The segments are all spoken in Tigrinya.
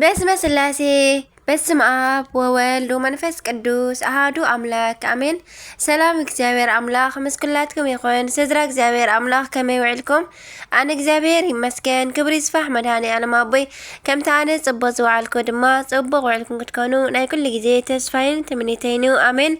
በስመ ስላሴ፣ በስመ ኣብ ወወልድ ወመንፈስ ቅዱስ ኣሃዱ ኣምላክ ኣሜን። ሰላም እግዚኣብሔር ኣምላኽ ምስ ኩላትኩም ይኹን። ስድራ እግዚኣብሔር ኣምላኽ ከመይ ውዕልኩም? ኣነ እግዚኣብሔር ይመስገን፣ ክብሪ ይስፋሕ መድኃኔ ዓለም ኣቦይ። ከምቲ ኣነ ጽቡቕ ዝወዓልኩ ድማ ጽቡቕ ውዕልኩም ክትኮኑ ናይ ኩሉ ግዜ ተስፋይን ትምኒተይን እዩ። ኣሜን።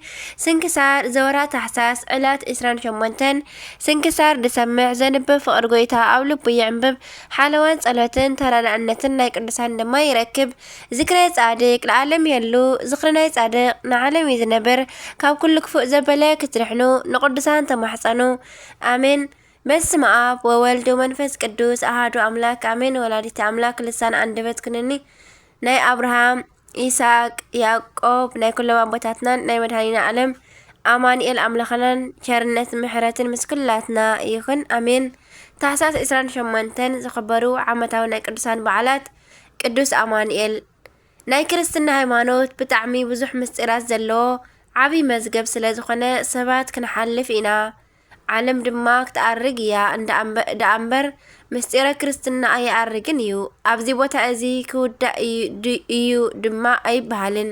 ስንክሳር ዘወራ ታሕሳስ ዕለት ዕስራን ሸሞንተን። ስንክሳር ዝሰምዕ ዘንብብ ፍቕሪ ጎይታ ኣብ ልቡ ይዕንብብ። ሓለዋን ጸሎትን ተራዳእነትን ናይ ቅዱሳን ድማ ይረክብ። ዝክረ ጻድቅ ለዓለም የሉ፣ ዝክሪ ናይ ጻድቅ ንዓለም እዩ ዝነብር። ካብ ኩሉ ክፉእ ዘበለ ክትድሕኑ ንቅዱሳን ተማሕጸኑ። ኣሜን። በስመ ኣብ ወወልድ ወመንፈስ ቅዱስ ኣሃዱ ኣምላክ ኣሜን። ወላዲተ ኣምላክ ልሳን ኣንደበት ኩንኒ። ናይ ኣብርሃም፣ ይስሐቅ፣ ያዕቆብ፣ ናይ ኩሎም ኣቦታትናን ናይ መድኃኒና ዓለም ኣማኑኤል ኣምላኽናን ቸርነት ምሕረትን ምስ ኩላትና ይኹን። ኣሜን። ታሕሳስ ዕስራን ሸሞንተን ዝኽበሩ ዓመታዊ ናይ ቅዱሳን በዓላት ቅዱስ ኣማኑኤል። ናይ ክርስትና ሃይማኖት ብጣዕሚ ብዙሕ ምስጢራት ዘለዎ ዓብዪ መዝገብ ስለ ዝኾነ ሰባት ክንሓልፍ ኢና። ዓለም ድማ ክትኣርግ እያ እንዳ እምበ-፣ ደኣ እምበር ምስጢረ ክርስትና ኣይኣርግን እዩ። ኣብዚ ቦታ እዚ ክውዳእ እዩ ድ-፣ እዩ ድማ ኣይበሃልን።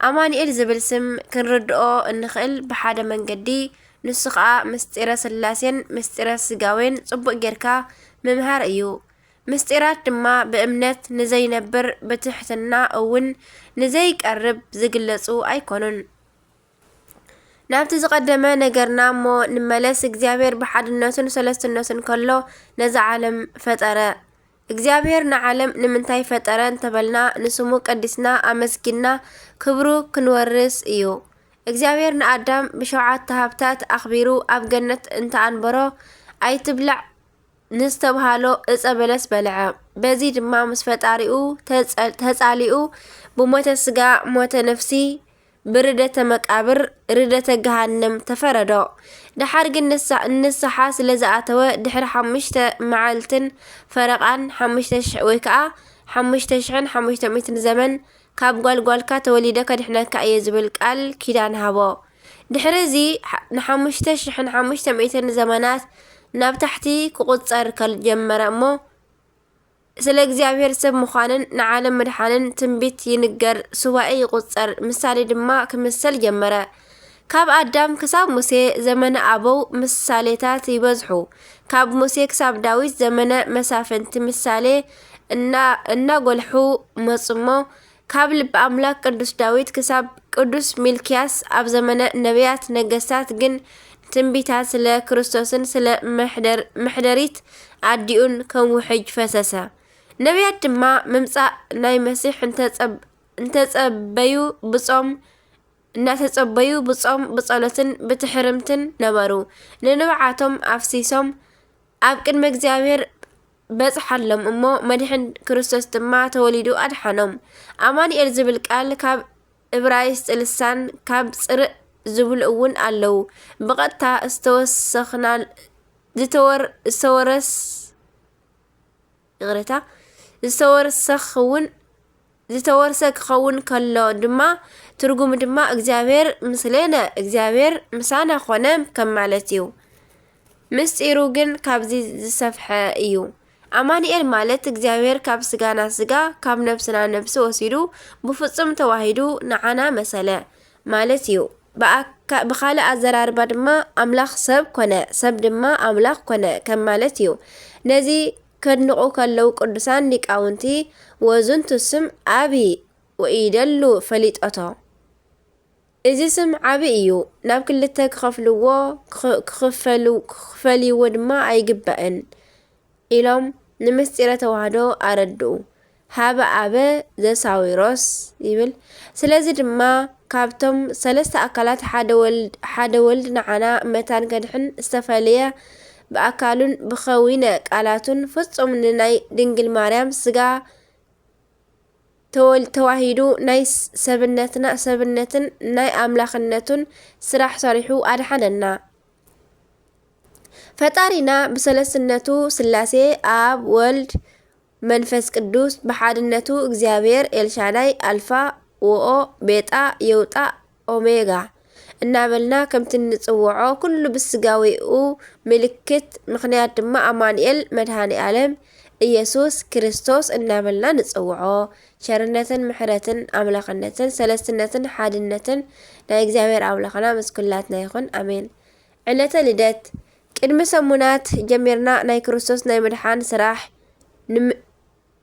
ኣማኑኤል ዝብል ስም ክንርድኦ እንኽእል ብሓደ መንገዲ፣ ንሱ ኸኣ ምስጢረ ስላሴን ምስጢረ ስጋዌን ጽቡቕ ጌርካ ምምሃር እዩ። ምስጢራት ድማ ብእምነት ንዘይነብር ብትሕትና እውን ንዘይቀርብ ዝግለጹ ኣይኮኑን። ናብቲ ዝቐደመ ነገርና እሞ ንመለስ። እግዚኣብሔር ብሓድነቱን ሰለስትነቱን ከሎ ነዛ ዓለም ፈጠረ። እግዚኣብሔር ንዓለም ንምንታይ ፈጠረ እንተበልና፣ ንስሙ ቀዲስና ኣመስጊንና ክብሩ ክንወርስ እዩ። እግዚኣብሔር ንኣዳም ብሸውዓተ ሃብታት ኣኽቢሩ ኣብ ገነት እንተኣንበሮ፣ ኣይትብላዕ ንዝተብሃሎ ዕፀ በለስ በልዐ። በዚ ድማ ምስ ፈጣሪኡ ተፀ-፣ ተፃሊኡ ብሞተ ስጋ ሞተ ነፍሲ ብርደተ መቃብር ርደተ ገሃነም ተፈረዶ። ደሓር ግን ንሳ-፣ ንስሓ ስለ ዝኣተወ ድሕሪ ሓሙሽተ መዓልትን ፈረቓን ሓሙሽተ ሽሕ ወይ ከዓ ሓሙሽተ ሽሕን ሓሙሽተ ሚእትን ዘመን ካብ ጓልጓልካ ተወሊደ ከድሕነካ እየ ዝብል ቃል ኪዳን ሃቦ። ድሕሪ እዚ ሓ-፣ ንሓሙሽተ ሽሕን ሓሙሽተ ሚእትን ዘመናት ናብ ታሕቲ ክቑጸር ከል-፣ ጀመረ እሞ፣ ስለ እግዚኣብሔር ሰብ ምዃንን ንዓለም ምድሓንን ትንቢት ይንገር፣ ሱባኤ ይቑጸር፣ ምሳሌ ድማ ክምሰል ጀመረ። ካብ ኣዳም ክሳብ ሙሴ ዘመነ ኣበው ምሳሌታት ይበዝሑ። ካብ ሙሴ ክሳብ ዳዊት ዘመነ መሳፍንቲ ምሳሌ እና-፣ እናጎልሑ መጹ እሞ፣ ካብ ልቢ ኣምላክ ቅዱስ ዳዊት ክሳብ ቅዱስ ሚልክያስ ኣብ ዘመነ ነቢያት ነገስታት ግን ትንቢታት ስለ ክርስቶስን ስለ መሕደር-፣ መሕደሪት ኣዲኡን ከም ውሕጅ ፈሰሰ። ነቢያት ድማ ምምጻእ ናይ መሲሕ እንተጸብ-፣ እንተጸበዩ ብጾም፣ እናተጸበዩ ብጾም ብጸሎትን ብትሕርምትን ነበሩ። ንንብዓቶም ኣፍሲሶም ኣብ ቅድሚ እግዚኣብሔር በጽሓሎም እሞ መድሕን ክርስቶስ ድማ ተወሊዱ ኣድሓኖም። ኣማኑኤል ዝብል ቃል ካብ እብራይስጥ ልሳን ካብ ጽርእ ዝብሉ እውን ኣለዉ። ብቐጥታ ዝተወሰኽና-፣ ዝተወር-፣ ዝተወረስ-፣ ይቕሬታ፣ ዝተወርሰኽ እውን ዝተወርሰ ክኸውን ከሎ ድማ፣ ትርጉሙ ድማ እግዚኣብሔር ምስሌነ፣ እግዚኣብሔር ምሳና ኾነ ከም ማለት እዩ። ምስጢሩ ግን ካብዚ ዝሰፍሐ እዩ። ኣማኑኤል ማለት እግዚኣብሔር ካብ ስጋና ስጋ፣ ካብ ነብስና ነብሲ ወሲዱ ብፍጹም ተዋሂዱ ንዓና መሰለ ማለት እዩ። ብኣካ-፣ ብኻልእ ኣዘራርባ ድማ ኣምላኽ ሰብ ኮነ፣ ሰብ ድማ ኣምላኽ ኮነ ከም ማለት እዩ። ነዚ ከድንቑ ከለዉ ቅዱሳን ሊቃውንቲ፣ "ወዝንቱ ስም ዓቢ ወኢደሉ ፈሊጠቶ።" እዚ ስም ዓቢ እዩ፣ ናብ ክልተ ክኸፍልዎ፣ ክኽ-፣ ክኽፈሉ-፣ ክኽፈልይዎ ድማ ኣይግባእን ኢሎም ንምስጢረ ተዋህዶ ኣረድኡ። "ሀበ አበ ዘሳዊሮስ" ይብል። ስለዚ ድማ ካብቶም ሰለስተ ኣካላት ሓደ ወልድ፣ ሓደ ወልድ ንዓና መታን ከድሕን ዝተፈለየ ብኣካሉን ብኸዊነ ቃላቱን ፍጹም ንናይ ድንግል ማርያም ስጋ ተወል-፣ ተዋሂዱ ናይ ስ-፣ ሰብነትና፣ ሰብነትን ናይ ኣምላኽነቱን ስራሕ ሰሪሑ ኣድሓነና። ፈጣሪና ብሰለስትነቱ ስላሴ ኣብ ወልድ መንፈስ ቅዱስ፣ ብሓድነቱ እግዚኣብሔር ኤልሻዳይ፣ ኣልፋ ወኦ፣ ቤጣ የውጣ ኦሜጋ እናበልና ከምቲ እንጽውዖ ኩሉ ብስጋዊኡ ምልክት ምኽንያት ድማ ኣማኑኤል መድኃኔ ዓለም ኢየሱስ ክርስቶስ እናበልና ንጽውዖ። ቸርነትን ምሕረትን ኣምላኽነትን ሰለስትነትን ሓድነትን ናይ እግዚኣብሔር ኣምላኽና ምስ ኩላትና ይኹን። ኣሜን። ዕለተ ልደት። ቅድሚ ሰሙናት ጀሚርና ናይ ክርስቶስ ናይ ምድሓን ስራሕ ንም-፣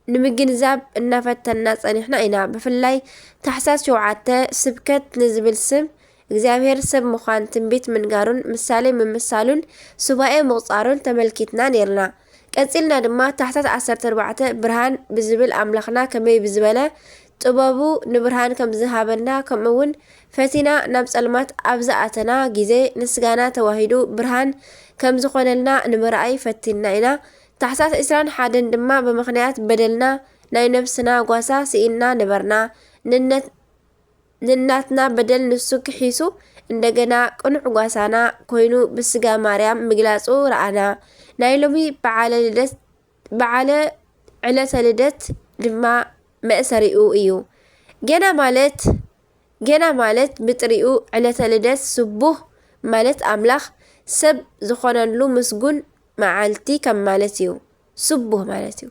ንምግንዛብ እናፈተንና ጸኒሕና ኢና። ብፍላይ ታሕሳስ ሸውዓተ ስብከት ንዝብል ስም እግዚኣብሔር ሰብ ምዃን ትንቢት ምንጋሩን ምሳሌ ምምሳሉን ሱባኤ ምቑጻሩን ተመልኪትና ኔርና። ቀጺልና ድማ ታሕሳስ ዓሰርተ ኣርባዕተ ብርሃን ብዝብል ኣምላኽና ከመይ ብዝበለ ጥበቡ ንብርሃን ከም ዝሃበና፣ ከምኡ እውን ፈቲና ናብ ጸልማት ኣብ ዝኣተና ግዜ ንስጋና ተዋሂዱ ብርሃን ከም ዝኾነልና ንምርኣይ ፈቲንና ኢና። ታሕሳስ ዕስራን ሓደን ድማ ብምኽንያት በደልና ናይ ነፍስና ጓሳ ስኢንና ነበርና። ንነት-፣ ንናትና በደል ንሱ ክሒሱ እንደገና ቅኑዕ ጓሳና ኮይኑ ብስጋ ማርያም ምግላጹ ረኣና። ናይ ሎሚ በዓለ ልደት፣ በዓለ ዕለተ ልደት ድማ መእሰሪኡ እዩ። ገና ማለት፣ ገና ማለት ብጥሪኡ ዕለተ ልደት ስቡህ ማለት ኣምላኽ ሰብ ዝኾነሉ ምስጉን መዓልቲ ከም ማለት እዩ። ስቡህ ማለት እዩ፣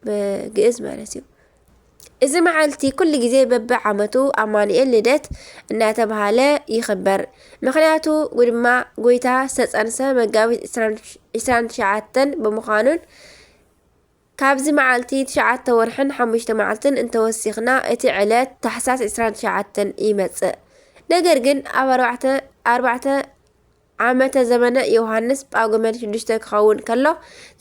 ብግእዝ ማለት እዩ። እዚ መዓልቲ ኩሉ ግዜ በብዓመቱ ኣማኑኤል ልደት እናተባህለ ይኽበር። ምኽንያቱ ድማ ጎይታ ዝተጸንሰ መጋቢት ዕስራን ትሽዓተን ብምዃኑን ካብዚ መዓልቲ ትሽዓተ ወርሕን ሓሙሽተ መዓልትን እንተወሲኽና እቲ ዕለት ታሕሳስ ዕስራን ትሽዓተን ይመጽእ። ነገር ግን ኣብ ኣርባዕተ፣ ኣርባዕተ ዓመተ ዘመነ ዮሃንስ ጳጉመን ሽዱሽተ ክኸውን ከሎ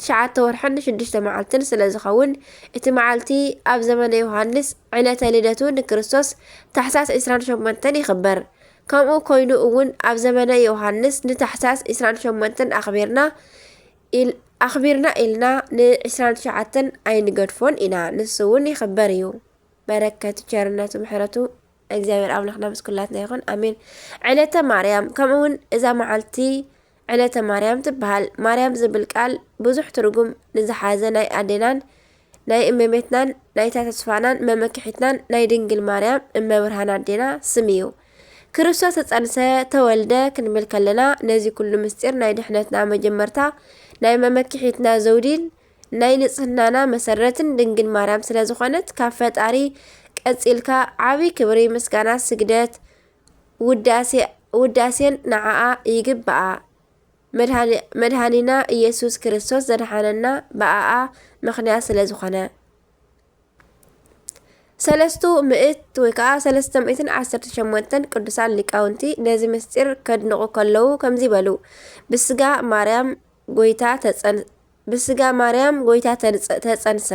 ትሽዓተ ወርሕን ሽዱሽተ መዓልትን ስለ ዝኸውን እቲ መዓልቲ ኣብ ዘመነ ዮሃንስ ዕለተ ልደቱ ንክርስቶስ ታሕሳስ ዕስራን ሸሞንተን ይኽበር። ከምኡ ኮይኑ እውን ኣብ ዘመነ ዮሃንስ ንታሕሳስ ዕስራን ሸሞንተን ኣኽቢርና ኢል-፣ ኣኽቢርና ኢልና ንዕስራን ትሽዓተን ኣይንገድፎን ኢና። ንሱ እውን ይኽበር እዩ። በረከቱ፣ ቸርነቱ፣ ምሕረቱ እግዚኣብሔር ኣምላኽና ምስ ኩላትና ይኹን። ኣሜን። ዕለተ ማርያም፣ ከምኡ እውን እዛ መዓልቲ ዕለተ ማርያም ትበሃል። ማርያም ዝብል ቃል ብዙሕ ትርጉም ንዝሓዘ ናይ ኣዴናን ናይ እመቤትናን ናይታ ተስፋናን መመክሒትናን ናይ ድንግል ማርያም እመብርሃን ኣዴና ስም እዩ። ክርስቶስ ተጸንሰ፣ ተወልደ ክንብል ከለና ነዚ ኩሉ ምስጢር ናይ ድሕነትና መጀመርታ ናይ መመክሒትና ዘውዲን ናይ ንጽህናና መሰረትን ድንግል ማርያም ስለ ዝኾነት ካብ ፈጣሪ ቀጺልካ ዓቢ ክብሪ፣ ምስጋና፣ ስግደት፣ ውዳሴ፣ ውዳሴን ንዓኣ ይግብኣ። መድሃኒ-፣ መድሃኒና ኢየሱስ ክርስቶስ ዘድሓነና ብኣኣ ምኽንያት ስለ ዝኾነ። ሰለስቱ ምእት ወይ ከዓ ሰለስተ ሚእትን ዓሰርተ ሸሞንተን ቅዱሳን ሊቃውንቲ ነዚ ምስጢር ከድንቑ ከለዉ ከምዚ በሉ፣ ብስጋ ማርያም ጎይታ ተጸን-፣ ብስጋ ማርያም ጎይታ ተንጸ-፣ ተጸንሰ፣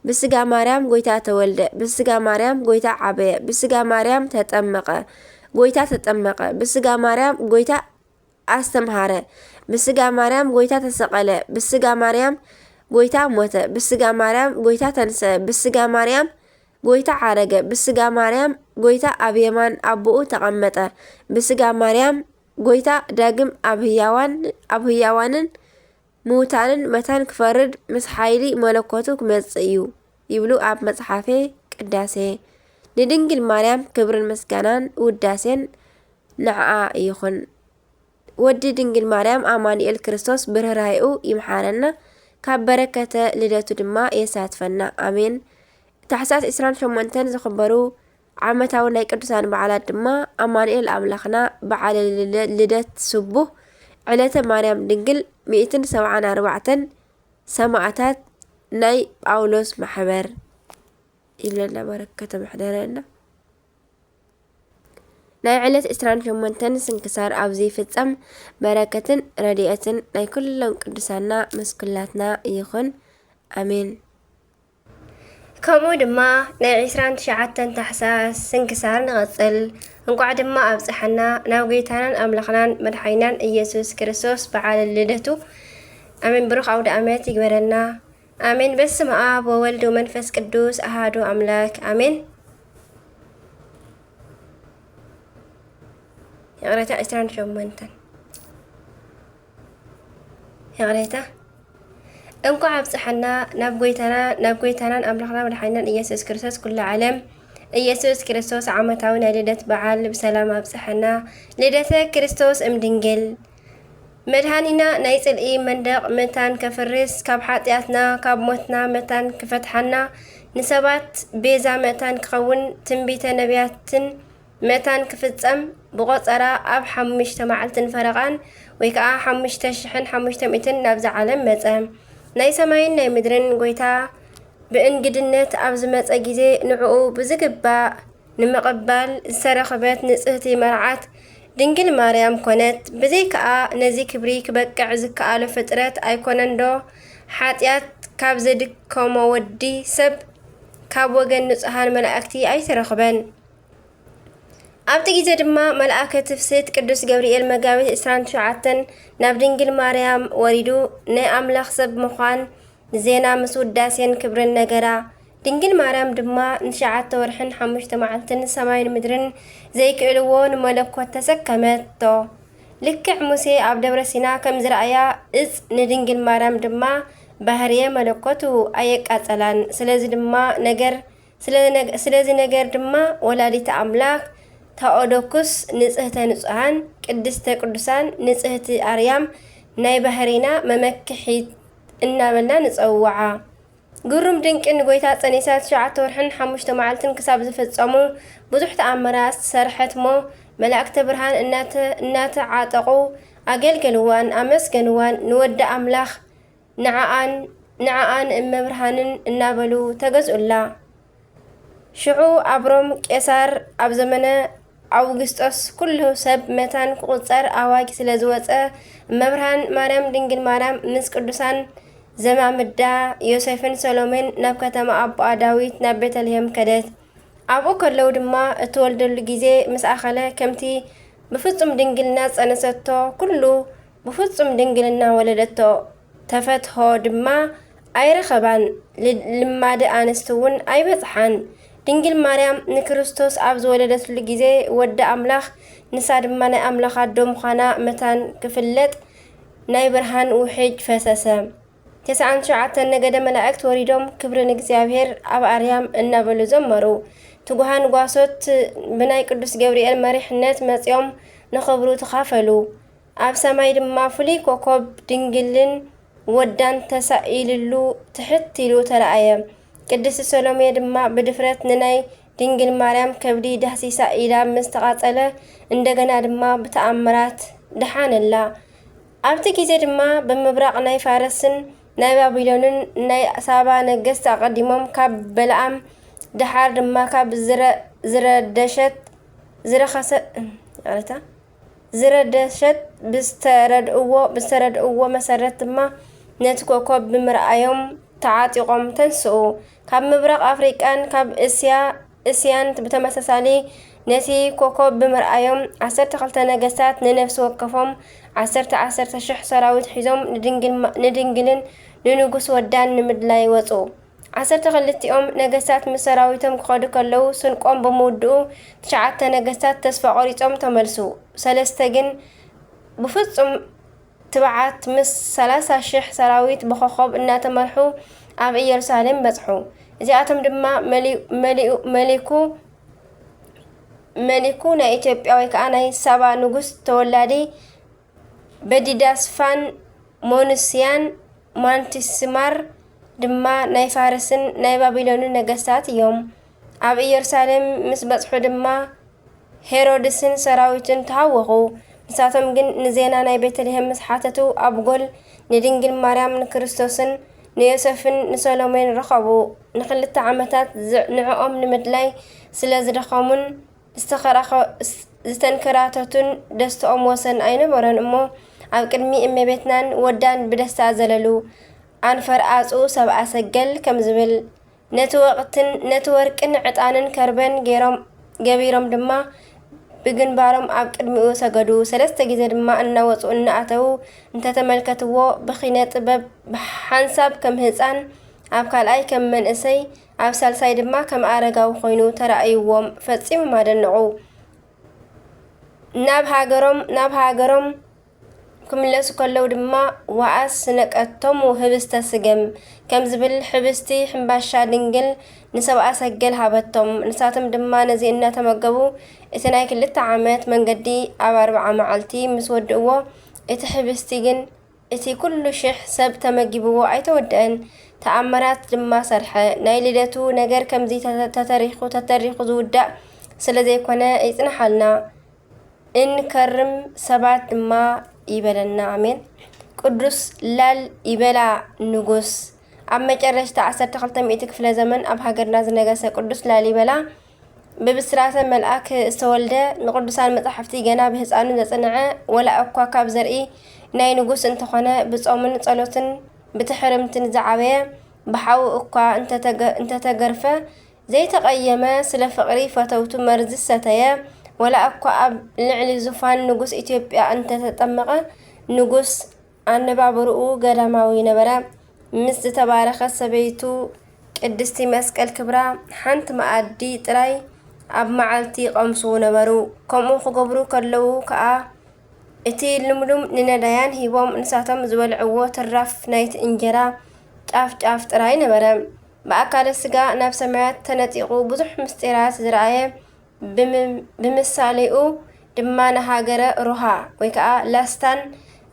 ብስጋ ማርያም ጎይታ ተወልደ፣ ብስጋ ማርያም ጎይታ ዓበየ፣ ብስጋ ማርያም ተጠመቐ፣ ጎይታ ተጠመቐ፣ ብስጋ ማርያም ጎይታ ኣስተምሃረ፣ ብስጋ ማርያም ጎይታ ተሰቐለ፣ ብስጋ ማርያም ጎይታ ሞተ፣ ብስጋ ማርያም ጎይታ ተንሰአ፣ ብስጋ ማርያም ጎይታ ዓረገ፣ ብስጋ ማርያም ጎይታ ኣብ የማን ኣቦኡ ተቐመጠ፣ ብስጋ ማርያም ጎይታ ዳግም ኣብ ህያዋን፣ ኣብ ህያዋንን ምዉታንን መታን ክፈርድ ምስ ሓይሊ መለኮቱ ክመጽእ እዩ ይብሉ ኣብ መጽሓፌ ቅዳሴ። ንድንግል ማርያም ክብርን ምስጋናን ውዳሴን ንዓኣ ይኹን። ወዲ ድንግል ማርያም ኣማኑኤል ክርስቶስ ብርህራሄኡ ይምሓረና፣ ካብ በረከተ ልደቱ ድማ የሳትፈና። ኣሜን። ታሕሳስ ዕስራን ሸሞንተን ዝኽበሩ ዓመታዊ ናይ ቅዱሳን በዓላት ድማ ኣማኑኤል ኣምላኽና፣ በዓለ ልደ-፣ ልደት ስቡህ፣ ዕለተ ማርያም ድንግል፣ ሚእትን ሰብዓን ኣርባዕተን ሰማእታት ናይ ጳውሎስ ማሕበር ይብለና፣ በረከተ መሕደረና። ናይ ዕለት ዕስራን ሸሞንተን ስንክሳር ኣብዚ ይፍጸም። በረከትን ረድኤትን ናይ ኩሎም ቅዱሳና ምስ ኩላትና ይኹን። ኣሜን። ከምኡ ድማ ናይ ዕስራን ትሽዓተን ታሕሳስ ስንክሳር ንቐጽል። እንቋዕ ድማ ኣብጽሐና ናብ ጐይታናን ኣምላኽናን መድሓኒናን ኢየሱስ ክርስቶስ በዓለ ልደቱ። ኣሜን። ብሩኽ ኣውደ ኣመት ይግበረልና። ኣሜን። በስመ ኣብ ወወልድ ወመንፈስ ቅዱስ ኣሃዱ ኣምላክ ኣሜን። ይቕሬታ፣ ዕስራን ሸሞንተን። ይቕሬታ። እንኳዕ ኣብጽሐና ናብ ጎይታና፣ ናብ ጎይታናን ኣምላኽና መድሓኒናን ኢየሱስ ክርስቶስ ኩሉ ዓለም። ኢየሱስ ክርስቶስ ዓመታዊ ናይ ልደት በዓል ብሰላም ኣብጽሐና። ልደተ ክርስቶስ እም ድንግል። መድኃኒና ናይ ጽልኢ መንደቕ መታን ከፍርስ፣ ካብ ኃጢኣትና ካብ ሞትና መታን ክፈትሓና፣ ንሰባት ቤዛ መታን ክኸውን ትንቢተ ነቢያትን መታን ክፍጸም ብቖጸራ ኣብ ሓሙሽተ መዓልትን ፈረቓን ወይ ከዓ ሓሙሽተ ሽሕን ሓሙሽተ ሚእትን ናብዛ ዓለም መጸ። ናይ ሰማይን ናይ ምድርን ጎይታ ብእንግድነት ኣብ ዝመጸ ጊዜ ንዕኡ ብዝግባእ ንምቕባል ዝተረኽበት ንጽህቲ መርዓት ድንግል ማርያም ኮነት። ብዘይከኣ ነዚ ክብሪ ክበቅዕ ዝከኣሎ ፍጥረት ኣይኮነንዶ? ሓጢኣት ካብ ዘድከሞ ወዲ ሰብ ካብ ወገን ንጹሃን መላእክቲ ኣይተረኽበን። ኣብቲ ግዜ ድማ መልኣከ ትፍስሕት ቅዱስ ገብርኤል መጋቢት ዕስራን ትሽዓተን ናብ ድንግል ማርያም ወሪዱ ናይ ኣምላኽ ሰብ ምዃን ዜና ምስ ውዳሴን ክብርን ነገራ። ድንግል ማርያም ድማ ንትሽዓተ ወርሕን ሓሙሽተ መዓልትን ሰማይን ምድርን ዘይክእልዎ ንመለኮት ተሰከመቶ። ልክዕ ሙሴ ኣብ ደብረ ሲና ከም ዝረኣያ እጽ ንድንግል ማርያም ድማ ባህርየ መለኮቱ ኣየቃጸላን። ስለዚ ድማ ነገር ስለዚ ነገር ድማ ወላዲተ ኣምላኽ ታኦዶኩስ ንጽህተ ንጹሃን ቅድስተ ቅዱሳን ንጽህቲ ኣርያም ናይ ባህሪና መመክሒት እናበልና ንጸውዓ። ግሩም ድንቂ ንጎይታ ጸኒሳ ትሽዓተ ወርሕን ሓሙሽተ መዓልትን ክሳብ ዝፍጸሙ ብዙሕ ተኣምራት ዝሰርሐት እሞ መላእክተ ብርሃን እናተ- እናተዓጠቑ ኣገልገልዋን ኣመስገንዋን ንወዲ ኣምላኽ ንዓኣን ንዓኣን እመብርሃንን እናበሉ ተገዝኡላ። ሽዑ ኣብ ሮም ቄሳር ኣብ ዘመነ ኣውግስጦስ ኩሉ ሰብ መታን ክቑጸር ኣዋጅ ስለ ዝወጸ እመብርሃን ማርያም ድንግል ማርያም ምስ ቅዱሳን ዘማምዳ ዮሴፍን ሰሎሜን ናብ ከተማ ኣቦኣ ዳዊት ናብ ቤተልሔም ከደት። ኣብኡ ከለዉ ድማ እትወልደሉ ግዜ ምስ ኣኸለ ከምቲ ብፍጹም ድንግልና ዝጸነሰቶ ኩሉ ብፍጹም ድንግልና ወለደቶ። ተፈትሖ ድማ ኣይረኸባን፣ ል- ልማድ ኣንስቲ እውን ኣይበጽሓን። ድንግል ማርያም ንክርስቶስ ኣብ ዝወለደትሉ ግዜ ወዲ ኣምላኽ ንሳ ድማ ናይ ኣምላኽ ኣዶ ምዃና መታን ክፍለጥ ናይ ብርሃን ውሕጅ ፈሰሰ። ተስዓን ትሽዓተን ነገደ መላእክት ወሪዶም ክብሪ ንእግዚኣብሔር ኣብ ኣርያም እናበሉ ዘመሩ። ትጉሃን ጓሶት ብናይ ቅዱስ ገብርኤል መሪሕነት መጺኦም ንኽብሩ ተኻፈሉ። ኣብ ሰማይ ድማ ፍሉይ ኮኾብ ድንግልን ወዳን ተሳኢልሉ ትሕት ኢሉ ተራእየ። ቅድስቲ ሰሎሜ ድማ ብድፍረት ንናይ ድንግል ማርያም ከብዲ ዳህሲሳ ኢዳ ምስ ተቓጸለ እንደገና ድማ ብተኣምራት ደሓነላ። ኣብቲ ግዜ ድማ ብምብራቕ ናይ ፋርስን ናይ ባቢሎንን ናይ ሳባ ነገስት ኣቐዲሞም ካብ በለዓም ደሓር ድማ ካብ ዝረ- ዝረደሸት ዝረኸሰ ይቕሬታ ዝረደሸት ብዝተረድእዎ ብዝተረድእዎ መሰረት ድማ ነቲ ኮኮብ ብምርኣዮም ተዓጢቖም ተንስኡ። ካብ ምብራቕ ኣፍሪቃን ካብ እስያ እስያን ብተመሳሳሊ ነቲ ኮኮብ ብምርኣዮም ዓሰርተ ክልተ ነገስታት ንነፍሲ ወከፎም ዓሰርተ ዓሰርተ ሽሕ ሰራዊት ሒዞም ንድንግል ንድንግልን ንንጉስ ወዳን ንምድላይ ወፁ። ዓሰርተ ክልቲኦም ነገስታት ምስ ሰራዊቶም ክኸዱ ከለዉ ስንቆም ብምውድኡ ትሽዓተ ነገስታት ተስፋ ቆሪጾም ተመልሱ። ሰለስተ ግን ብፍጹም ትብዓት ምስ ሰላሳ ሽሕ ሰራዊት ብኾኾብ እናተመርሑ ኣብ ኢየሩሳሌም በጽሑ። እዚኣቶም ድማ መሊ- መሊኡ- መሊኩ መሊኩ ናይ ኢትዮጵያ ወይ ከዓ ናይ ሳባ ንጉስ ተወላዲ በዲዳስፋን ሞንስያን ማንቲስማር ድማ ናይ ፋርስን ናይ ባቢሎንን ነገስታት እዮም። ኣብ ኢየሩሳሌም ምስ በጽሑ ድማ ሄሮድስን ሰራዊቱን ተሃወኹ። ንሳቶም ግን ንዜና ናይ ቤተልሔም ምስ ሓተቱ ኣብ ጎል ንድንግል ማርያም ንክርስቶስን ንዮሴፍን ንሰሎሜን ረኸቡ። ንክልተ ዓመታት ዝ- ንዕኦም ንምድላይ ስለ ዝደኸሙን ዝተኸራኸ- ዝተንከራተቱን ደስትኦም ወሰን ኣይነበሮን እሞ ኣብ ቅድሚ እመቤትናን ወዳን ብደስታ ዘለሉ። ኣንፈር ኣጽኡ ሰብኣ ሰገል ከም ዝብል ነቲ ወቕትን ነቲ ወርቅን ዕጣንን ከርበን ገይሮም ገቢሮም ድማ ብግንባሮም ኣብ ቅድሚኡ ሰገዱ። ሰለስተ ግዜ ድማ እናወጹ እናኣተዉ እንተተመልከትዎ ብኺነ ጥበብ ብሓንሳብ ከም ህፃን ኣብ ካልኣይ ከም መንእሰይ ኣብ ሳልሳይ ድማ ከም ኣረጋዊ ኮይኑ ተራእይዎም ፈጺሞም ኣደነቑ። ናብ ሃገሮም ናብ ሃገሮም ክምለሱ ከለዉ ድማ ዋኣስ ስነቀቶሙ ህብስተ ስገም ከም ዝብል ሕብስቲ ሕምባሻ ድንግል ንሰብኣ ሰገል ሃበቶም። ንሳቶም ድማ ነዚ እናተመገቡ እቲ ናይ ክልተ ዓመት መንገዲ ኣብ ኣርብዓ መዓልቲ ምስ ወድእዎ እቲ ሕብስቲ ግን እቲ ኩሉ ሽሕ ሰብ ተመጊብዎ ኣይተወደአን፣ ተኣምራት ድማ ሰርሐ። ናይ ልደቱ ነገር ከምዚ ተተ-፣ ተተሪኹ፣ ተተሪኹ ዝውዳእ ስለ ዘይኮነ ይጽንሓልና። እንከርም ሰባት ድማ ይበለና። ኣሜን። ቅዱስ ላል ይበላ ንጉስ። ኣብ መጨረሽታ ዓሰርተ ክልተ ሚእቲ ክፍለ ዘመን ኣብ ሃገርና ዝነገሰ ቅዱስ ላሊበላ ብብስራተ መልኣክ ዝተወልደ፣ ንቅዱሳን መጻሕፍቲ ገና ብህፃኑ ዘጽንዐ፣ ወላ እኳ ካብ ዘርኢ ናይ ንጉስ እንተኾነ፣ ብጾምን ጸሎትን ብትሕርምትን ዝዓበየ፣ ብሓው እኳ እንተተገ-፣ እንተተገርፈ ዘይተቐየመ፣ ስለ ፍቕሪ ፈተውቱ መርዚ ዝሰተየ፣ ወላ እኳ ኣብ ልዕሊ ዙፋን ንጉስ ኢትዮጵያ እንተተጠመቐ፣ ንጉስ ኣነባብርኡ ገዳማዊ ነበረ። ምስ ዝተባረኸት ሰበይቱ ቅድስቲ መስቀል ክብራ፣ ሓንቲ መኣዲ ጥራይ ኣብ መዓልቲ ይቐምሱ ነበሩ። ከምኡ ክገብሩ ከለዉ ከኣ፣ እቲ ልምሉም ንነዳያን ሂቦም፣ ንሳቶም ዝበልዕዎ ትራፍ ናይቲ እንጀራ ጫፍ ጫፍ ጥራይ ነበረ። ብኣካለ ስጋ ናብ ሰማያት ተነጢቑ፣ ብዙሕ ምስጢራት ዝረኣየ፣ ብም-፣ ብምሳሌኡ ድማ ንሃገረ ሮሃ ወይ ከኣ ላስታን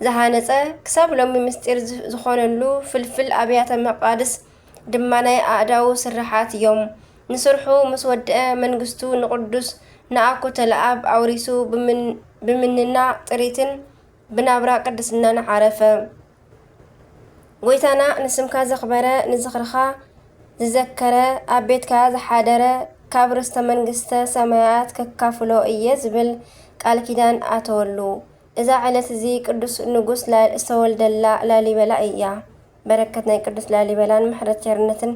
ዝሃነጸ፣ ክሳብ ሎሚ ምስጢር ዝ-፣ ዝኾነሉ ፍልፍል ኣብያተ መቓድስ ድማ ናይ ኣእዳዉ ስርሓት እዮም። ንስርሑ ምስ ወድአ፣ መንግስቱ ንቅዱስ ንኣኩተለኣብ ኣውሪሱ፣ ብምን-፣ ብምንና ጥሪትን ብናብራ ቅድስናን ዓረፈ። ጎይታና፣ ንስምካ ዘኽበረ፣ ንዝኽርኻ ዝዘከረ፣ ኣብ ቤትካ ዝሓደረ፣ ካብ ርስተ መንግስተ ሰማያት ከካፍሎ እየ ዝብል ቃል ኪዳን ኣተወሉ። እዛ ዕለት እዚ ቅዱስ ንጉስ ላ-፣ ዝተወልደላ ላሊበላ እያ። በረከት ናይ ቅዱስ ላሊበላን ምሕረት ቸርነትን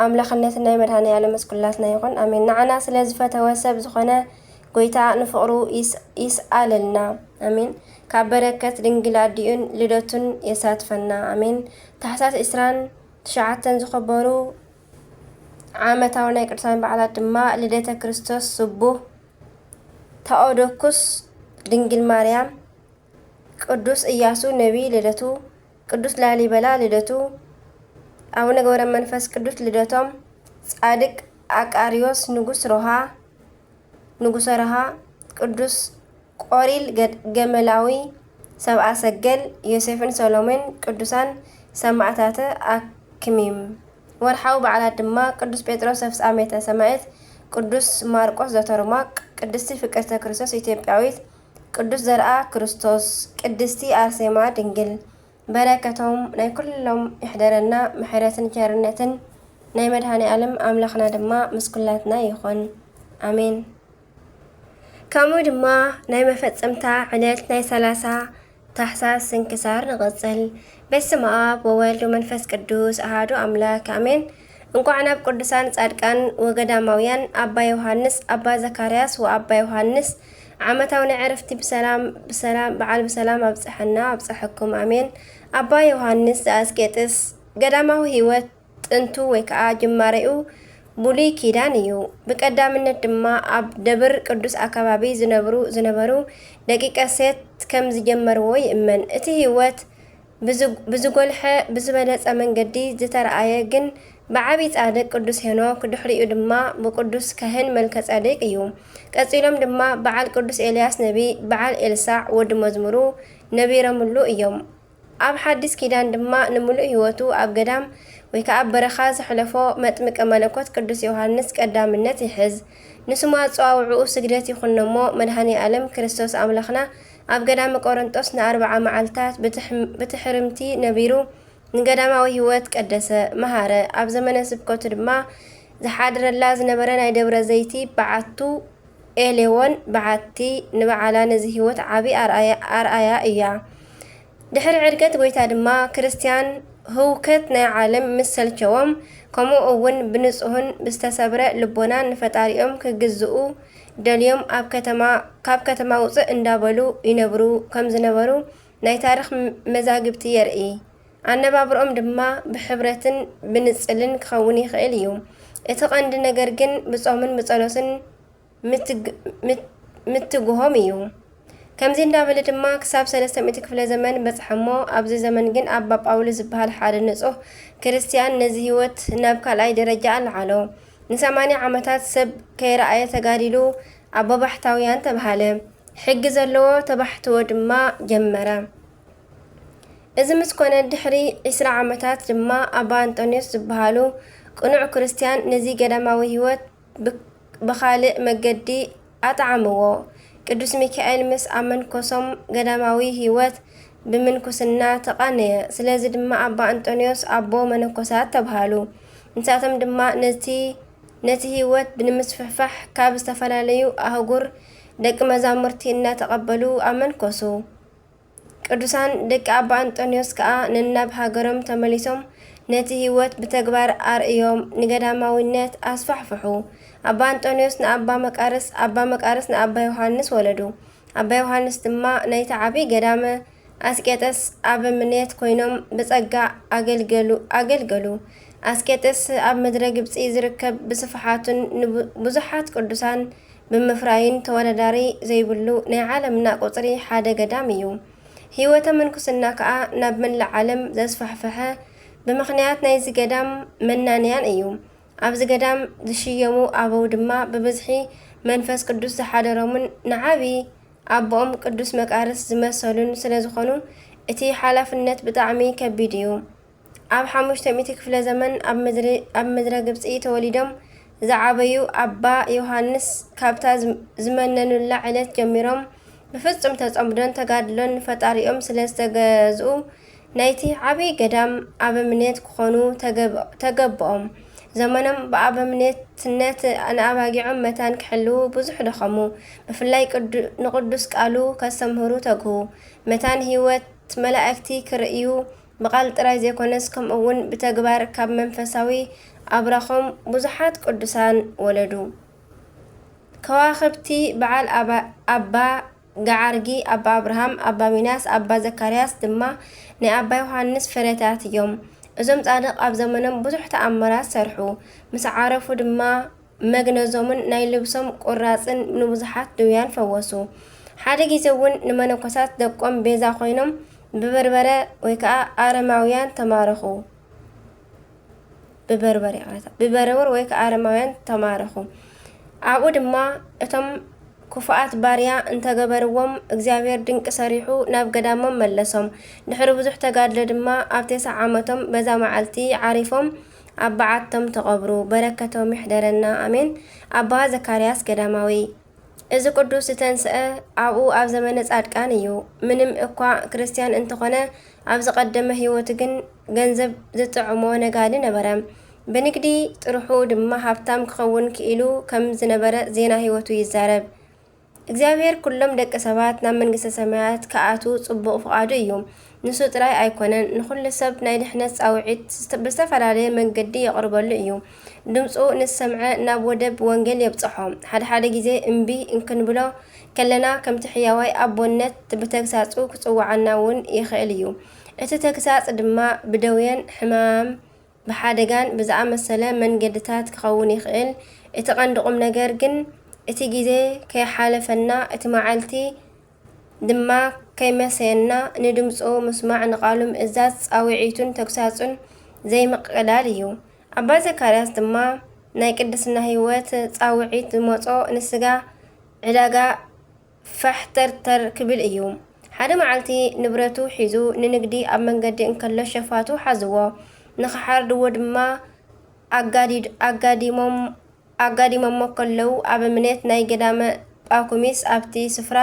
ኣምላኽነትን ናይ መድኃኔ ዓለም ምስ ኩላትና ይኹን። ኣሜን። ንዓና ስለ ዝፈተወ ሰብ ዝኾነ ጎይታ ንፍቕሩ ይስ-፣ ይስኣለልና። ኣሜን። ካብ በረከት ድንግል ኣዲኡን ልደቱን የሳትፈና። ኣሜን። ታሕሳስ ዕስራን ትሽዓተን ዝኸበሩ ዓመታዊ ናይ ቅዱሳን በዓላት ድማ ልደተ ክርስቶስ ስቡህ፣ ታኦዶኩስ ድንግል ማርያም፣ ቅዱስ ኢያሱ ነቢይ ልደቱ፣ ቅዱስ ላሊበላ ልደቱ፣ ኣቡነ ገብረ መንፈስ ቅዱስ ልደቶም፣ ጻድቅ ኣቃርዮስ ንጉስ ሮሃ፣ ንጉሰ ሮሃ፣ ቅዱስ ቆሪል ገ-፣ ገመላዊ፣ ሰብኣ ሰገል፣ ዮሴፍን ሰሎሜን፣ ቅዱሳን ሰማዕታተ ኣክሚም። ወርሓዊ በዓላት ድማ ቅዱስ ጴጥሮስ ዘፍጻሜተ ሰማዕት፣ ቅዱስ ማርቆስ ዘተርማቅ፣ ቅድስቲ ፍቅርተ ክርስቶስ ኢትዮጵያዊት፣ ቅዱስ ዘርኣ ክርስቶስ፣ ቅድስቲ ኣርሴማ ድንግል። በረከቶም ናይ ኩሎም ይሕደረና። ምሕረትን ቸርነትን ናይ መድኃኔ ዓለም ኣምላኽና ድማ ምስ ኩላትና ይኹን። ኣሜን። ከምኡ ድማ ናይ መፈጸምታ ዕለት ናይ ሰላሳ ታሕሳስ ስንክሳር ንቐጽል። በስመ ኣብ ወወልድ ወመንፈስ ቅዱስ ኣሃዱ ኣምላክ ኣሜን። እንቋዕ ናብ ቅዱሳን ጻድቃን ወገዳማውያን ኣባ ዮሃንስ፣ ኣባ ዘካርያስ ወኣባ ዮሃንስ ዓመታዊ ናይ ዕረፍቲ ብሰላም፣ ብሰላም፣ በዓል ብሰላም ኣብጽሐና ኣብጽሐኩም ኣሜን። ኣባ ዮሃንስ ዘኣስቄጥስ ገዳማዊ ህይወት ጥንቱ ወይ ከኣ ጅማሬኡ ብሉይ ኪዳን እዩ። ብቀዳምነት ድማ ኣብ ደብር ቅዱስ ኣካባቢ ዝነብሩ፣ ዝነበሩ ደቂቀ ሴት ከም ዝጀመርዎ ይእመን። እቲ ህይወት ብዝ-፣ ብዝጎልሐ፣ ብዝበለጸ መንገዲ ዝተረኣየ ግን ብዓቢ ጻድቅ ቅዱስ ሄኖክ፣ ድሕሪኡ ድማ ብቅዱስ ካህን መልከ ጸዴቅ እዩ። ቀጺሎም ድማ በዓል ቅዱስ ኤልያስ ነቢ፣ በዓል ኤልሳዕ ወዲ መዝሙሩ ነቢሮምሉ እዮም። ኣብ ሓዲስ ኪዳን ድማ ንምሉእ ህይወቱ ኣብ ገዳም ወይ ከኣ ኣብ በረኻ ዘሕለፎ መጥምቀ መለኮት ቅዱስ ዮሃንስ ቀዳምነት ይሕዝ። ንስሙ ኣጸዋውዕኡ ስግደት ይኹኖ እሞ፣ መድኃኔ ዓለም ክርስቶስ ኣምላኽና ኣብ ገዳመ ቆሮንጦስ ንኣርብዓ መዓልታት ብትሕ-፣ ብትሕርምቲ ነቢሩ ንገዳማዊ ህይወት ቀደሰ፣ መሃረ። ኣብ ዘመነ ስብከቱ ድማ ዝሓድረላ ዝነበረ ናይ ደብረ ዘይቲ በዓቱ ኤሌዎን በዓቲ ንበዓላ ነዚ ህይወት ዓቢ ኣርኣያ፣ ኣርኣያ እያ። ድሕሪ ዕርገት ጐይታ ድማ ክርስትያን ህውከት ናይ ዓለም ምስ ሰልቸዎም፣ ከምኡ እውን ብንጹህን ብዝተሰብረ ልቦናን ንፈጣሪኦም ክግዝኡ ደልዮም ኣብ ከተማ፣ ካብ ከተማ ውጽእ እንዳበሉ ይነብሩ ከም ዝነበሩ ናይ ታሪኽ ም-፣ መዛግብቲ የርኢ። ኣነባብርኦም ድማ ብሕብረትን ብንጽልን ክኸውን ይኽእል እዩ። እቲ ቀንዲ ነገር ግን ብጾምን ብጸሎትን ምትግ-፣ ምት-፣ ምትግሆም እዩ። ከምዚ እንዳበለ ድማ ክሳብ ሰለስተ ሚእቲ ክፍለ ዘመን በጽሐ እሞ፣ ኣብዚ ዘመን ግን ኣባ ጳውሎስ ዝበሃል ሓደ ንጹህ ክርስትያን ነዚ ህይወት ናብ ካልኣይ ደረጃ ኣለዓሎ። ንሰማንያ ዓመታት ሰብ ከይረኣየ ተጋዲሉ ኣቦ ባሕታውያን ተባሃለ። ሕጊ ዘለዎ ተባሕትዎ ድማ ጀመረ። እዚ ምስ ኮነ ድሕሪ ዕስራ ዓመታት ድማ ኣባ ኣንጦንዮስ ዝበሃሉ ቅኑዕ ክርስትያን ነዚ ገዳማዊ ህይወት ብ-፣ ብኻልእ መገዲ ኣጥዓምዎ። ቅዱስ ሚካኤል ምስ ኣመንኮሶም ገዳማዊ ህይወት ብምንኩስና ተቓነየ። ስለዚ ድማ ኣባ ኣንጦንዮስ ኣቦ መነኮሳት ተብሃሉ። ንሳቶም ድማ ነቲ፣ ነቲ ህይወት ብምስፍሕፋሕ ካብ ዝተፈላለዩ ኣህጉር ደቂ መዛሙርቲ እናተቐበሉ ኣመንኮሱ። ቅዱሳን ደቂ ኣባ ኣንጦንዮስ ከኣ ነናብ ሃገሮም ተመሊሶም ነቲ ህይወት ብተግባር ኣርእዮም ንገዳማዊነት ኣስፋሕፍሑ። ኣባ ኣንጦንዮስ ንኣባ መቃርስ፣ ኣባ መቃርስ ንኣባ ዮሃንስ ወለዱ። ኣባ ዮሃንስ ድማ ናይቲ ዓቢ ገዳመ ኣስቄጠስ ኣበምኔት ኮይኖም ብጸጋ ኣገልገሉ፣ ኣገልገሉ። ኣስቄጥስ ኣብ ምድረ ግብጺ ዝርከብ ብስፍሓቱን ንቡ-፣ ብዙሓት ቅዱሳን ብምፍራይን ተወዳዳሪ ዘይብሉ ናይ ዓለምና ቁጽሪ ሓደ ገዳም እዩ። ህይወተ ምንኩስና ከኣ ናብ መላእ ዓለም ዘስፋሕፈሐ ብምኽንያት ናይዚ ገዳም መናንያን እዩ። ኣብዚ ገዳም ዝሽየሙ ኣበው ድማ ብብዝሒ መንፈስ ቅዱስ ዝሓደሮምን ንዓቢ ኣቦኦም ቅዱስ መቃርስ ዝመሰሉን ስለ ዝኾኑ፣ እቲ ሓላፍነት ብጣዕሚ ከቢድ እዩ። ኣብ ሓሙሽተ ሚእቲ ክፍለ ዘመን ኣብ ምድሪ፣ ኣብ ምድረ ግብጺ ተወሊዶም ዝዓበዩ ኣባ ዮሃንስ፣ ካብታ ዝም-፣ ዝመነኑላ ዕለት ጀሚሮም ብፍጹም ተጸምዶን ተጋድሎን ንፈጣሪኦም ስለ ዝተገዝኡ፣ ናይቲ ዓቢ ገዳም ኣበምኔት ክኾኑ ተገብ-፣ ተገብኦም። ዘመኖም ብኣበምኔትነት ንኣባጊዖም መታን ክሕልዉ ብዙሕ ደኸሙ። ብፍላይ ቅዱ-፣ ንቅዱስ ቃሉ ከስተምህሩ ተግሁ። መታን ህይወት መላእክቲ ክርእዩ፣ ብቃል ጥራይ ዘይኮነስ፣ ከምኡ እውን ብተግባር ካብ መንፈሳዊ ኣብራኾም ብዙሓት ቅዱሳን ወለዱ። ከዋኽብቲ በዓል ኣባ-፣ ኣባ ገዓርጊ፣ ኣባ ኣብርሃም፣ ኣባ ሚናስ፣ ኣባ ዘካርያስ ድማ ናይ ኣባ ዮሃንስ ፍረታት እዮም። እዞም ጻድቕ ኣብ ዘመኖም ብዙሕ ተኣምራት ሰርሑ። ምስ ዓረፉ ድማ መግነዞምን ናይ ልብሶም ቁራጽን ንብዙሓት ድውያን ፈወሱ። ሓደ ግዜ እውን ንመነኮሳት ደቆም ቤዛ ኮይኖም ብበርበረ ወይ ከኣ ኣረማውያን ተማረኹ። ብበርበር፣ ይቕረታ፣ ብበርበር ወይ ከኣ ኣረማውያን ተማረኹ። ኣብኡ ድማ እቶም ክፉኣት ባርያ እንተገበርዎም፣ እግዚኣብሔር ድንቂ ሰሪሑ ናብ ገዳሞም መለሶም። ድሕሪ ብዙሕ ተጋድሎ ድማ ኣብ ተስዓ ዓመቶም በዛ መዓልቲ ዓሪፎም ኣብ በዓቶም ተቐብሩ። በረከቶም ይሕደረና፣ ኣሜን። ኣባ ዘካርያስ ገዳማዊ። እዚ ቅዱስ ዝተንስአ ኣብኡ ኣብ ዘመነ ጻድቃን እዩ። ምንም እኳ ክርስትያን እንተኾነ፣ ኣብ ዝቐደመ ህይወቱ ግን ገንዘብ ዝጥዕሞ ነጋዲ ነበረ። ብንግዲ ጥርሑ ድማ ሃብታም ክኸውን ክኢሉ ከም ዝነበረ ዜና ህይወቱ ይዛረብ። እግዚኣብሔር ኩሎም ደቂ ሰባት ናብ መንግስተ ሰማያት ክኣትዉ ጽቡቕ ፍቓዱ እዩ። ንሱ ጥራይ ኣይኮነን፣ ንኹሉ ሰብ ናይ ድሕነት ጻውዒት ዝተ-፣ ብዝተፈላለየ መንገዲ የቕርበሉ እዩ። ድምፁ ንዝሰምዐ ናብ ወደብ ወንጌል የብጽሖ። ሓደ ሓደ ግዜ እምቢ እንክንብሎ ከለና፣ ከምቲ ሕያዋይ ኣቦነት ብተግሳጹ ክጽውዓና እውን ይኽእል እዩ። እቲ ተግሳጽ ድማ ብደዌን ሕማም፣ ብሓደጋን ብዝኣመሰለ መንገድታት ክኸውን ይኽእል። እቲ ቀንዲ ቁም ነገር ግን፣ እቲ ግዜ ከይሓለፈና፣ እቲ መዓልቲ ድማ ከይመሰየና፣ ንድምፁ ምስማዕ፣ ንቃሉ ምእዛዝ፣ ጻውዒቱን ተግሳጹን ዘይምቅላል እዩ። ኣባ ዘካርያስ ድማ ናይ ቅድስና ህይወት ጻውዒት ዝመጾ ንስጋ ዕዳጋ ፋሕተርተር ክብል እዩ። ሓደ መዓልቲ ንብረቱ ሒዙ ንንግዲ ኣብ መንገዲ እንከሎ ሸፋቱ ሓዝዎ። ንኽሓርድዎ ድማ ኣጋዲድ-፣ ኣጋዲሞም-፣ ኣጋዲሞሞ ከለዉ፣ ኣበምኔት ናይ ገዳመ ጳኩሚስ ኣብቲ ስፍራ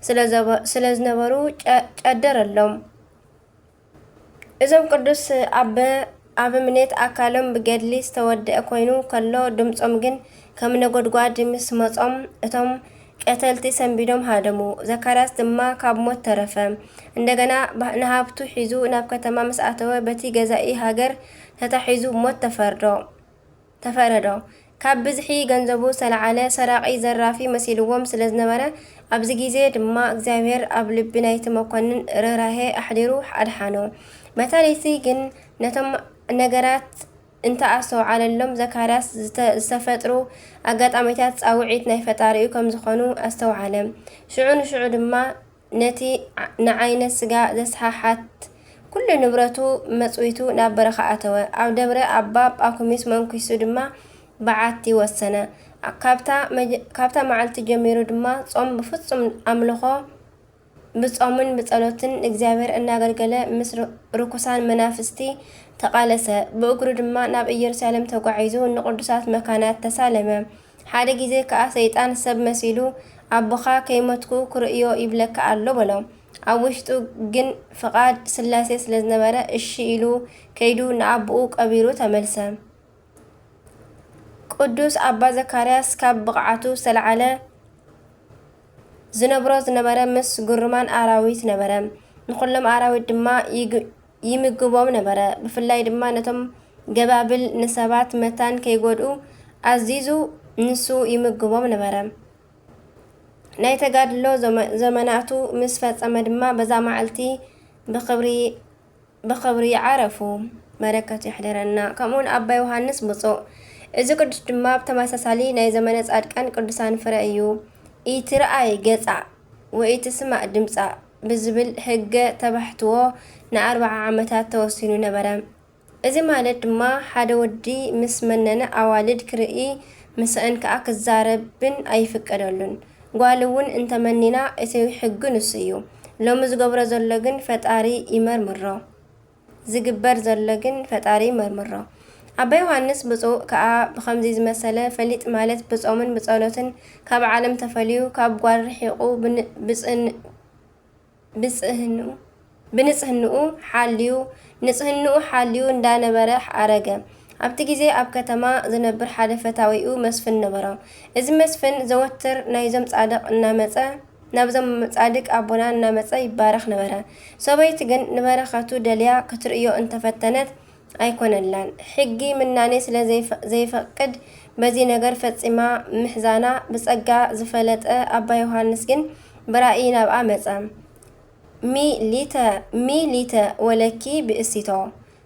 ስለ ዘበ-፣ ስለ ዝነበሩ ጨ-፣ ጨደረሎም። እዞም ቅዱስ ኣበ-፣ ኣበምኔት ኣካሎም ብገድሊ ዝተወደአ ኮይኑ ከሎ፣ ድምጾም ግን ከም ነጎድጓድ ምስ መጾም፣ እቶም ቀተልቲ ሰንቢዶም ሃደሙ። ዘካርያስ ድማ ካብ ሞት ተረፈ። እንደገና ባ-፣ ንሃብቱ ሒዙ ናብ ከተማ ምስ ኣተወ፣ በቲ ገዛኢ ሃገር ተታሒዙ ሞት ተፈርዶ-፣ ተፈረዶ። ካብ ብዝሒ ገንዘቡ ዝተለዓለ ሰራቒ ዘራፊ መሲልዎም ስለ ዝነበረ፣ ኣብዚ ግዜ ድማ እግዚኣብሔር ኣብ ልቢ ናይቲ መኮንን ርህራሄ ኣሕዲሩ ኣድሓኖ። በታ ለይቲ ግን ነቶም ነገራት እንተ ኣስተውዓለሎም፣ ዘካርያስ ዝተ-፣ ዝተፈጥሩ ኣጋጣሚታት ጻውዒት ናይ ፈጣሪኡ ከም ዝኾኑ ኣስተውዓለ። ሽዑ ንሽዑ ድማ ነቲ ዓ-፣ ንዓይነ ስጋ ዘስሓሓት ኩሉ ንብረቱ መጽዊቱ ናብ በረኻ ኣተወ። ኣብ ደብረ ኣባ ጳኩሚስ መንኲሱ ድማ በዓቲ ወሰነ። ካብታ መጀ-፣ ካብታ መዓልቲ ጀሚሩ ድማ ጾም ብፍጹም ኣምልኾ ብጾምን ብጸሎትን እግዚኣብሔር እናገልገለ ምስ ር-፣ ርኩሳን መናፍስቲ ተቓለሰ። ብእግሩ ድማ ናብ ኢየሩሳሌም ተጓዒዙ ንቅዱሳት መካናት ተሳለመ። ሓደ ግዜ ከኣ ሰይጣን ሰብ መሲሉ፣ "ኣቦኻ ከይሞትኩ ክርእዮ ይብለካ ኣሎ" በሎ። ኣብ ውሽጡ ግን ፍቓድ ስላሴ ስለ ዝነበረ እሺ ኢሉ ከይዱ ንኣቦኡ ቀቢሩ ተመልሰ። ቅዱስ ኣባ ዘካርያስ ካብ ብቕዓቱ ዝተላዕለ ዝነብሮ ዝነበረ ምስ ግሩማን ኣራዊት ነበረ። ንኹሎም ኣራዊት ድማ ይግ-፣ ይምግቦም ነበረ። ብፍላይ ድማ ነቶም ገባብል ንሰባት መታን ከይጎድኡ ኣዚዙ ንሱ ይምግቦም ነበረ። ናይ ተጋድሎ ዘመ-፣ ዘመናቱ ምስ ፈጸመ ድማ በዛ መዓልቲ ብኽብሪ፣ ብኽብሪ ዓረፉ። በረከቱ ይሕደረና። ከምኡውን ኣባ ዮሃንስ ብፁዕ። እዚ ቅዱስ ድማ ብተመሳሳሊ ናይ ዘመነ ጻድቃን ቅዱሳን ፍረ እዩ። "ኢትርኣይ ገጻ ወኢትስማዕ ድምጻ" ብዝብል ሕገ ተባሕትዎ ንኣርብዓ ዓመታት ተወሲኑ ነበረ። እዚ ማለት ድማ ሓደ ወዲ ምስ መነነ ኣዋልድ ክርኢ፣ ምስአን ከኣ ክዛረብን ኣይፍቀደሉን። ጓል እውን እንተመኒና እቲ ሕጊ ንሱ እዩ። ሎሚ ዝገብሮ ዘሎ ግን ፈጣሪ ይመርምሮ። ዝግበር ዘሎ ግን ፈጣሪ ይመርምሮ። ኣባ ዮሃንስ ብፁዕ ከኣ ብኸምዚ ዝመሰለ ፈሊጥ ማለት ብጾምን ብጸሎትን ካብ ዓለም ተፈልዩ፣ ካብ ጓል ርሒቑ ብን-፣ ብጽን-፣ ብጽህንኡ፣ ብንጽህንኡ ሓልዩ፣ ንጽህንኡ ሓልዩ እንዳነበረ ኣረገ። ኣብቲ ግዜ ኣብ ከተማ ዝነብር ሓደ ፈታዊኡ መስፍን ነበሮ። እዚ መስፍን ዘወትር ናይዞም ጻድቕ እናመጸ፣ ናብዞም ጻድቅ ኣቦና እናመጸ ይባረኽ ነበረ። ሰበይቲ ግን ንበረኸቱ ደልያ ክትርእዮ እንተፈተነት ኣይኮነላን። ሕጊ ምናኔ ስለ ዘይፈ-፣ ዘይፈቅድ በዚ ነገር ፈጺማ ምሕዛና ብጸጋ ዝፈለጠ ኣባ ዮሃንስ ግን ብራእይ ናብኣ መጸ። "ሚ ሊተ፣ ሚ ሊተ ወለኪ ብእሲቶ፣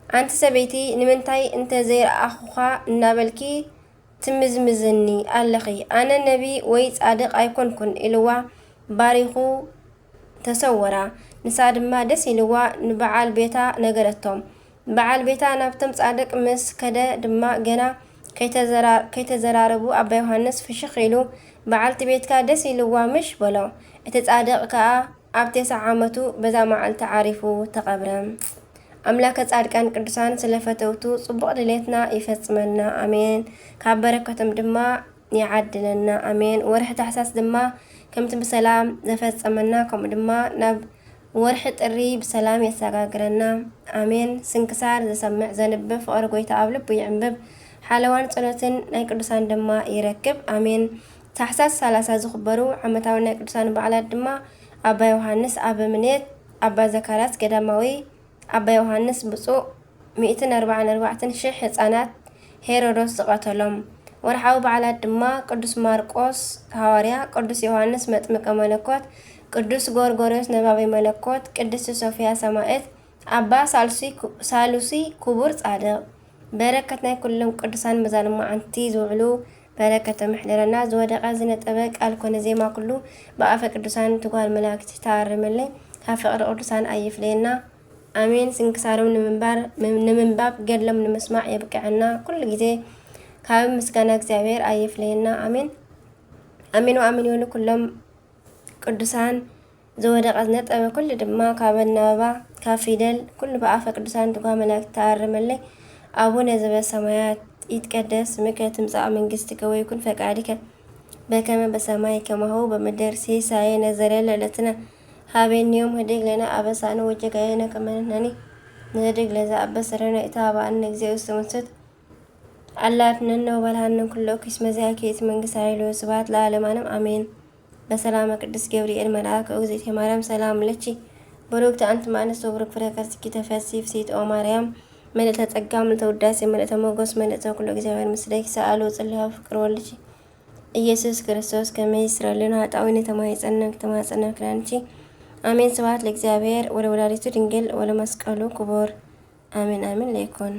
ኣንቲ ሰበይቲ ንምንታይ እንተ ዘይረኣኹኻ እናበልኪ ትምዝምዝኒ ኣለኺ? ኣነ ነቢ ወይ ጻድቕ ኣይኮንኩን" ኢልዋ ባሪኹ ተሰወራ። ንሳ ድማ ደስ ኢልዋ ንበዓል ቤታ ነገረቶም። በዓል ቤታ ናብቶም ጻድቕ ምስ ከደ ድማ ገና ከይተዘራ-፣ ከይተዘራረቡ ኣባ ዮሃንስ ፍሽኽ ኢሉ፣ "በዓልቲ ቤትካ ደስ ኢልዋ ምሽ?" በሎ። እቲ ጻድቕ ከኣ ኣብ ተስዓ ዓመቱ በዛ መዓልቲ ዓሪፉ ተቐብረ። ኣምላከ ጻድቃን ቅዱሳን ስለ ፈተውቱ ጽቡቕ ድሌትና ይፈጽመልና። ኣሜን። ካብ በረከቶም ድማ ይዓድለና። ኣሜን። ወርሒ ታሕሳስ ድማ ከምቲ ብሰላም ዘፈጸመና፣ ከምኡ ድማ ናብ ወርሒ ጥሪ ብሰላም የሰጋግረና። ኣሜን። ስንክሳር ዝሰምዕ ዘንብብ ፍቕሪ ጎይታ ኣብ ልቡ ይዕንብብ። ሓለዋን ጸሎትን ናይ ቅዱሳን ድማ ይረክብ። ኣሜን። ታሕሳስ ሰላሳ ዝኽበሩ ዓመታዊ ናይ ቅዱሳን በዓላት ድማ ኣባ ዮሃንስ ኣበምኔት፣ ኣባ ዘካርያስ ገዳማዊ፣ ኣባ ዮሃንስ ብፁዕ ሚእትን ኣርባዓን ኣርባዕተን ሽሕ ህጻናት ሄሮዶስ ዝቐተሎም። ወርሓዊ በዓላት ድማ ቅዱስ ማርቆስ ሃዋርያ፣ ቅዱስ ዮሃንስ መጥምቀ መለኮት፣ ቅዱስ ጎርጎርዮስ ነባቢ መለኮት፣ ቅድስቲ ሶፊያ ሰማዕት፣ ኣባ ሳልሲ ኩ-፣ ሳሉሲ ክቡር ጻድቕ። በረከት ናይ ኩሎም ቅዱሳን መዛልሞ ዓንቲ ዝውዕሉ በረከቶም ይሕደረና። ዝወደቀ ዝነጠበ ቃል ኮነ ዜማ ኩሉ ብኣፈ ቅዱሳን ትጓል መላእክቲ ተኣረመለይ። ካብ ፍቅሪ ቅዱሳን ኣይፍለየና። ኣሜን። ስንክሳሮም ንምንባር፣ ንምንባብ ገድሎም ንምስማዕ የብቅዐና። ኩሉ ግዜ ካብ ምስጋና እግዚኣብሔር ኣይፍለየና። ኣሜን። ኣሜን ወኣሜን ይበሉ ኩሎም ቅዱሳን። ዝወደቀ ዝነጠበ ኩሉ ድማ ካብ ኣናብባ፣ ካብ ፊደል፣ ኩሉ ብኣፈ ቅዱሳን ትጓ መላእክቲ ተኣረመለይ። ኣቡነ ዘበሰማያት ይትቀደስ ስምከ ትምጻእ መንግስትከ ወይኩን ፈቃድከ በከመ በሰማይ ከማሁ በምድር። ሲሳየነ ዘለለ ዕለትነ ሀበነ ዮም ህድግ ለነ አበሳነ ወጌጋየነ ከመ ንሕነኒ ንህድግ ለዘ አበሰለነ ኢታብአነ እግዚኦ ውስተ መንሱት አላ አድነነ ወባልሐነ ኩሎ እኩይ እስመ ዚአከ ይእቲ መንግስት ኃይል ወስብሐት ለዓለመ ዓለም አሜን። በሰላመ ቅዱስ ገብርኤል መልአክ እግዝእትየ ማርያም ሰላም ለኪ ብሩክት አንቲ እም አንስት ወብሩክ ፍሬ ከርሥኪ ተፈሲ ፍስሕት ኦ ማርያም ምልዕተ ጸጋ ምልዕተ ውዳሴ ምልዕተ ሞገስ ምልዕተ ኩሎ እግዚአብሔር ምስሌኪ ሰአሉ ጽልያ ፍቅር ወልኪ ኢየሱስ ክርስቶስ ከመ ይስረልን ኃጣዊ ነተማይጸነ ተማጸነ ክዳንቺ አሜን። ስብሐት ለእግዚአብሔር ወለወላዲቱ ድንግል ወለመስቀሉ ክቡር አሜን አሜን ለይኮን።